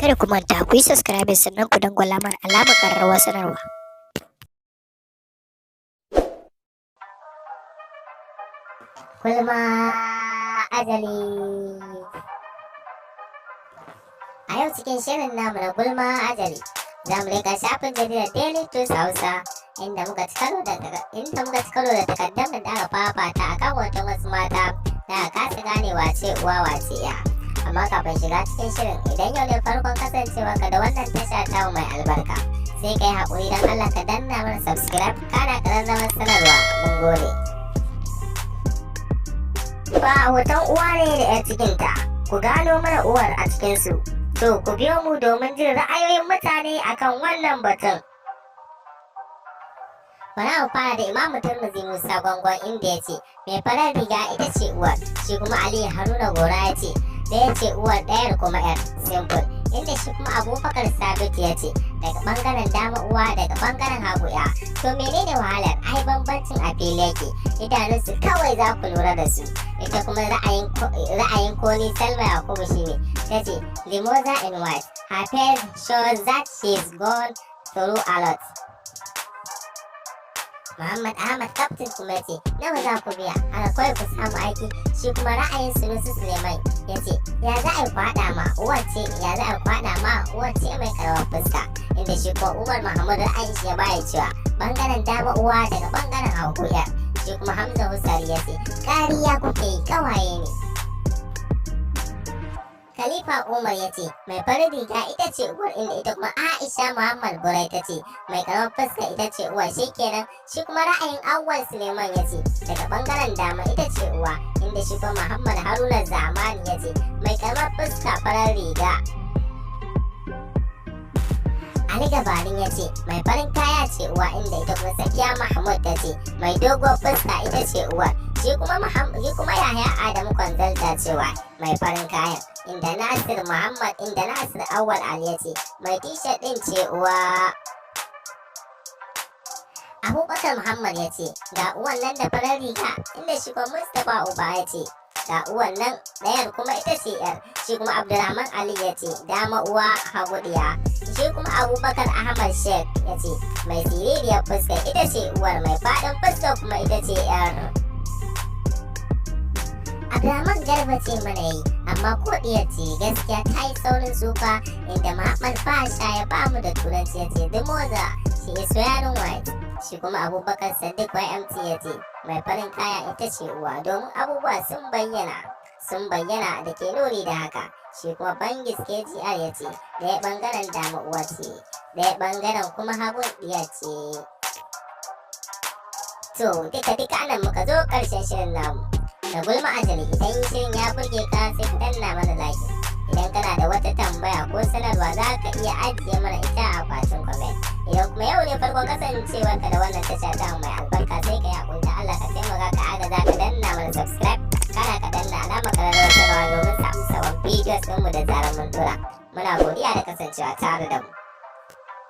Kada ku manta ku yi subscribe, sannan ku dangwala mana alamar ƙararrawar sanarwa. Gulma ajali. A yau cikin shirin namu na gulma ajali, za mu leƙa shafin jaridar Daily Trust Hausa, inda muka ci karo da takaddamar da aka fafata akan hoton wasu mata da aka kasa gane wace uwa wace ya. Amma kafin shiga cikin shirin, idan yau ne farkon kasancewarka da wannan tasha tamu mai albarka, sai kai haƙuri, don Allah ka danna mana subscribe, kana ƙararrawar sanarwa. Mun gode. Ba hoton uwa ne da 'yar cikinta, ku gano mana uwar a cikinsu. To, ku biyo mu domin jin ra'ayoyin mutane akan wannan batun. Bari mu fara da Imamu Turmuzi Musa Gwangwan, inda ya ce mai farar riga ita ce uwar. Shi kuma Aliyu Haruna Gora ya ce ɗaya ce uwar, ɗayar kuma 'yar, simple. Inda shi kuma Abubakar Sabit ya ce daga ɓangaren dama uwa, daga ɓangaren hagu ya. To, menene wahalar? Ai bambancin a fili yake, idanunsu kawai za ku lura da su. Ita kuma ra'ayin Koni Salma Yakubu shine ta ce the mother in white, her face shows that she's gone through a lot. Muhammad Ahmad Captain kuma ya ce nawa za ku biya haka kawai ku samu aiki? Shi kuma ra'ayin Sunusi Suleiman ya ce ya za a yi kwaɗa ma uwar ce, ya za a yi kwaɗa ma uwar ce mai karamar fuska. Inda shi kuma Umar Muhammad ra'ayin shi ya baya cewa bangaren dama uwa, daga bangaren hagu yar. Shi kuma Hamza Husari ya ce kariya kuke yi, kawaye ne. Khalifa Umar ya ce mai farin riga ita ce uwar, inda ita kuma Aisha Muhammad Burai ta ce mai karamar fuska ita ce uwar, shikenan. Shi kuma ra'ayin Awwal Suleiman ya ce daga bangaren dama ita ce uwa, inda shi kuma Muhammad Haruna Zamani ya ce mai karamar fuska, farar riga. Ali Gabarin ya ce mai farin kaya ce uwa, inda ita kuma Safiya Mahmud ta ce mai doguwar fuska ita ce uwar. Shi kuma Yahaya Adamu Kwanzal ta cewa mai farin kayan, inda Nasir Muhammad, inda Nasir Awal Ali ya ce mai t-shirt din ce uwa. Abubakar Muhammad ya ce ga uwan nan da farar riga, inda shi kuma Mustapha Uba ya ce ga uwan nan, ɗayar kuma ita ce yar. Shi kuma Abdulrahman Ali ya ce dama uwa, hagu ɗiya. Shi kuma Abubakar Ahmad Sheikh ya ce mai siririyar fuska ita ce uwar, mai faɗin fuska kuma ita ce yar. Abdulrahman Garba ce mana yi, amma ko ɗiyar ce gaskiya ta yi saurin tsufa. Inda Muhammad Fasha ya bamu da turanci ya ce the mother, she is wearing white. Shi kuma Abubakar Sadiq YMT ya ce mai farin kaya ita ce uwa, domin abubuwa sun bayyana da ke nuni da haka. Shi kuma Bangis KGR ya ce ɗaya ɓangaren dama uwa ce, ɗaya ɓangaren kuma hagun ɗiya ce. To, duka duka anan muka zo ƙarshen shirin namu da gulma ajali. Idan shirin ya burge ka, sai ka danna mana like. Idan kana da wata tambaya ko sanarwa, za ka iya ajiye mana ita a akwatin comment. Idan kuma yau ne farkon kasancewarka da wannan tasha ta mai albarka, sai ka yi haƙuri, da Allah ka taimaka ka agaza ka danna mana subscribe, kana ka danna alamar ƙararrawar sanarwa domin samun sabon videos ɗinmu da zarar mun dora. Muna godiya da kasancewa tare da mu.